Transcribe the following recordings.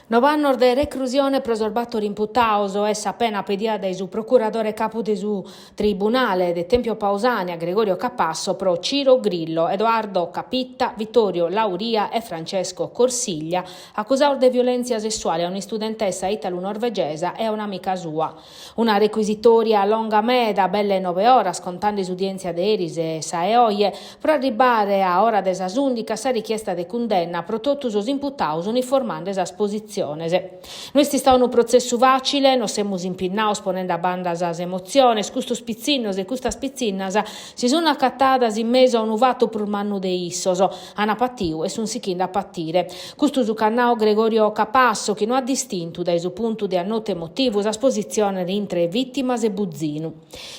Nov'annos de recrusione pro sos bator imputados est sa pena pedia dae su procuradore capu de su Tribunale de Tempio Pausania, Gregorio Capasso, pro Ciro Grillo, Edoardo Capitta, Vittorio Lauria e Francesco Corsiglia, acusados de violèntzia sessuale a un'istudentessa italu-norvegesa e a un'amica sua. Una recuisitòria longa meda, belle nobe oras, contende s'udièntzia de eris e sa 'e oje, pro arribbare a ora de sas ùndichi a sa richiesta de cundenna pro totu sos imputados uniformende sas positziones. No est istadu unu protzessu fàcile, nos semus impinnados ponende a banda sas emotziones, custos pitzinnos e custas pitzinnas si sunt acatadas in mesu a unu fatu prus mannu de issos, An patiu e sun sichinde a patire. Custu su ch'at nau Gregorio Capasso, chi no at distintu dae su puntu de annotu emotivu sas positziones intre vìtimas e Buzinu.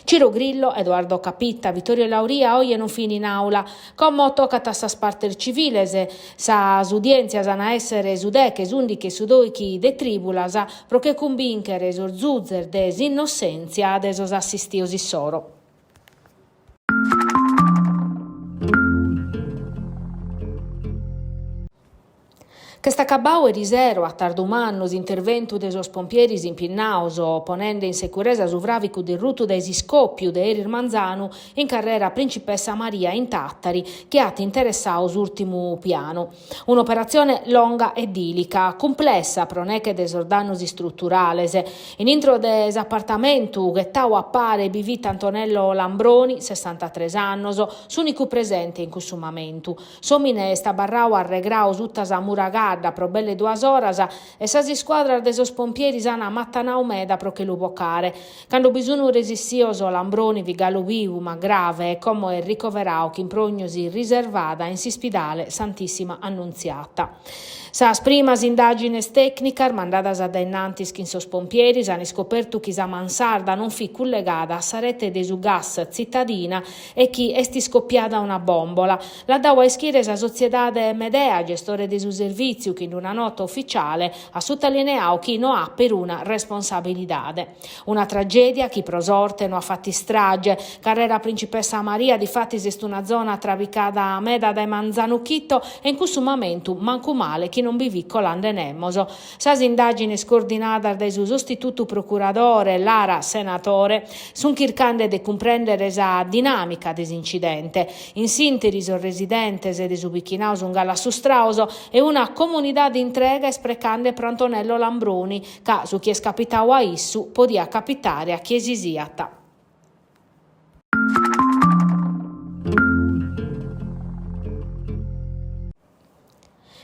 Ciro Grillo, Edoardo Capitta, Vittorio Lauria oje non fin in àula. Como tocat a sas partes civiles. Sas udièntzias an a èssere su deche, s'ùndichi e su dòichi de trìbulas pro che cumbìnchere sos zuzes de s'innossèntzia de sos assistios issoro. Ch'est acabau erisero a tardu mannu s'interventu de sos pompieris impinnados ponende in securesa su fràvicu derrutu dae s'iscòpiu de eris manzanu in carrera Principessa Maria in Tàtari chi at interessadu s'ùrtimu pianu. Un'operatzione longa e dìlica, cumplessa pro neche de sos dannos istruturales. In intro de s'apartamentu ghetadu a pare bi fit Antonello Lambroni, sessantatres annos, s'ùnicu presente in cussu mamentu. S'òmine est abarradu arregradu suta sa muragadda pro belle duas oras e sas iscuadras de sos pompieris an matanadu meda pro che lu bocare. Cando bi sun resissios Lambroni fit galu bivu ma grave e como est ricoveradu chin prognosi riservada in s'ispidale Santissima Annunziata. Sas primas indàgines tècnicas mandadas a dae innantis chin sos pompieris an iscopertu chi sa mansarda non fit cullegada a sa rete de su gas tzitadina e chi est iscopiada una bòmbola. L'at dadu a ischire sa sotziedade Medea, gestore de su servìtziu, chi in una nota ufitziale at sutalineadu chi no at peruna responsabilidade. Una tragèdia chi pro sorte no at fatu istrage. Carrera Principessa Maria difatis est una zona trabicada meda dae manzanu chito e in cussu mamentu mancu male chi non bi fit colande nemos. Sas indàgines coordinadas dae su sostitutu procuradore Lara Senatore sunt chircande de cumprèndere sa dinàmica de s'incidente. In s'ìnteri sos residentes de su bichinadu sunt galu assustrados e una comunidade intrega est precande pro Antonello Lambroni, ca su chi est capitadu a issu podiat capitare a chie si siat.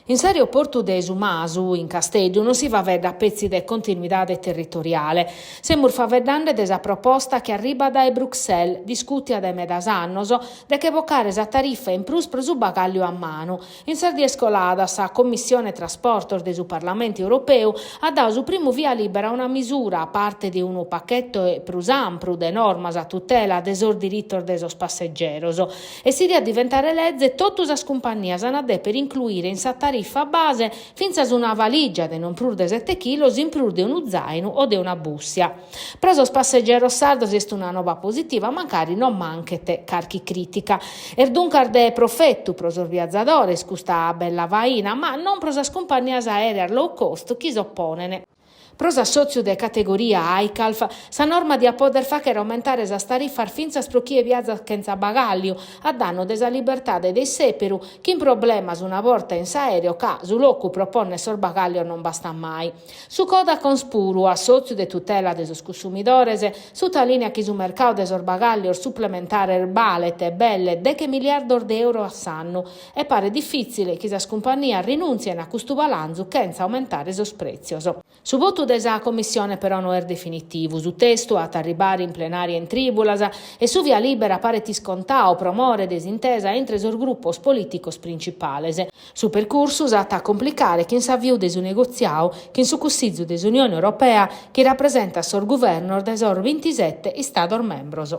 In s'aeroportu de Su Masu, in Casteddu, non si faeddat petzi de continuidade territoriale. Semus faeddende de sa proposta chi arribat dae Bruxelles, discùtia dae medas annos, de che bocare sa tarifa in prus pro su bagàlliu a manu. In sas dies coladas sa Commissione Trasportos de su Parlamentu Europeu at dadu su primu via lìbera a una misura, parte de unu pacheto prus ampru de normas a tutela de sos diritos de sos passegeros. E si diat diventare leze, totu sas cumpannias an a dèpere incluire in sa tarifa base fintzas una valìgia de non prus de sete chilos in prus de unu zàinu o de una bùssia. Pro sos passegeros sardos est una nova positiva, mancari non manchet carchi crìtica. Est duncas de profetu pro sos viazadores custa bella faina, ma non pro sas cumpannias aèreas low cost chi s'oponent. Pro s'assòtziu de categoria Aicalf, sa norma diat pòdere fàghere aumentare sas tarifas fintzas pro chie viazat chentza bagàlliu, a dannu de sa libertade de issèperu, chin problemas una borta in s'aèreo ca su locu pro pònnere sos bagàllios non bastat mai. Su Codacons puru, assòtziu de tutela de sos cussumidores, sutalìneat chi su mercadu de sos bagàllios suplementares balet belle deche miliardos de euro a s'annu e paret difìtzile chi sas cumpannias rinùntzien a custu balanzu chentza aumentare sos prètzios. Su votu de sa Commissione però no est definitivu, su testu at a arribare in plenària in trìbulas e su via lìbera paret iscontadu pro more de s'intesa intre sos grupos polìticos principales. Su percursu s'at a complicare chin s'aviu de su negotziadu chin su Cussizu de s'Unione Europea chi rapresentat sos guvernos de sos bintisete istados membros.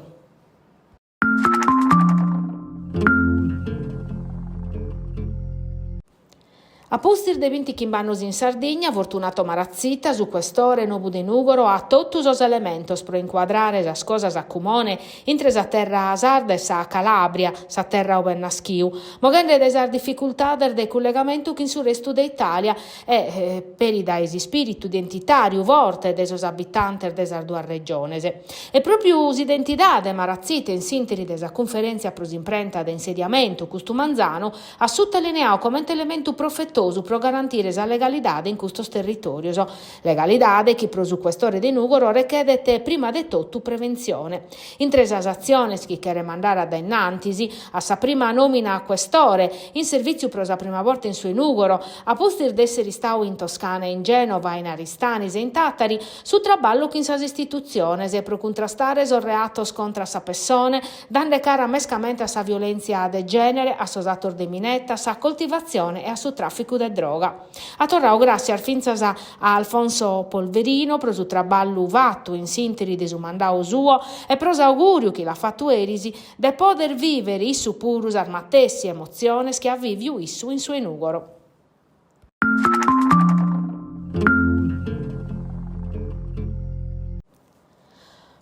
A pustis de bintichimb'annos in Sardigna, Fortunato Marazzita, su questore nobu de Nùgoro, at totu sos elementos pro incuadrare sas cosas a cumone intre sa terra sarda e sa Calàbria, sa terra ube est naschiu, moghende dae sas dificultades de cullegamentu chin su restu de Itàlia e peri dae s'ispìritu identitàriu forte de sos abitantes de sas duas regiones. E pròpiu s'identidade Marazzita in s'ìnteri de sa cunferèntzia pro s'imprenta de insediamentu custu manzanu At sutalineadu comente elementu profetosu pro garantire sa legalidade in custos territòrios, legalidade chi pro su questore de Nùgoro rechedet prima de totu preventzione. Intre sas atziones chi cheret mandare a dae in antis, a sa prima nòmina a questore, in servìtziu pro sa prima borta in su 'e Nùgoro, a pustis de èssere istadu in Toscana e in Gènova, in Aristanis e in Tàtari, su traballu chin sas istitutziones pro cuntrastare sos reatos contra a sa pessone, dande cara mescamente a sa violèntzia de gènere, a sos atos de mineta, a sa coltivatzione e a su tràficu de droga. At torradu gràssias fintzas a Alfonso Polverino pro su traballu fatu in s'ìnteri de su mandadu suo e pro s'augùriu chi l'at fatu eris de poder vìvere issu puru sas matessi emotziones chi at vìviu issu in su 'e Nùgoro.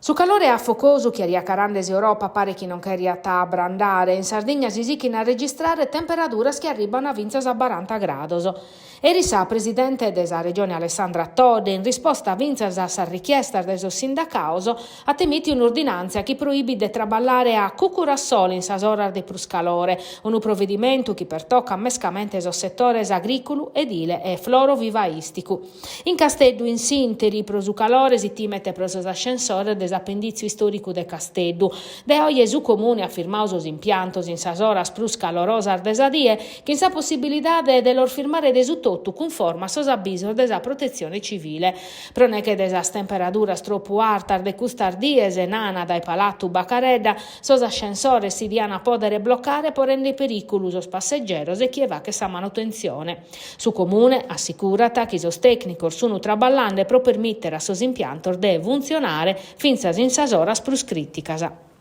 Su calore afocosu chi arriat carande s'Europa paret chi non cheriat abrandare. In Sardigna si sichin a registrare temperaduras chi arribant fintzas a baranta grados. Eris sa presidente de sa Regione Alessandra Todde, in risposta fintzas a sas richiestas de sos sindacados, at emìtiu un'ordinàntzia chi proibit de traballare a cùcuru a sole in sas oras de prus calore, unu provedimentu chi pertocat mescamente sos setores agrìculu, edile e florovivaìsticu. In Casteddu, in s'ìnteri, pro su calore si timet pro sos ascensores de s'apendìtziu istòricu de Casteddu. De oje su Comune at firmadu sos impiantos in sas oras prus calorosas de sa die, chin sa possibilidade de los firmare de su totu cunforma a sos abisos de sa Protetzione Civile. Pro neghe de sas temperaduras tropu artas de custas dies, nana dae Palatu Bacaredda, sos ascensores si diant pòdere blocare ponende in perìculu sos passegeros e chie faghet sa manutentzione. Su Comune assicurat chi sos tècnicos sunt traballende pro permìtere a sos impiantos de funtzionare fintzas in sas oras prus crìticas.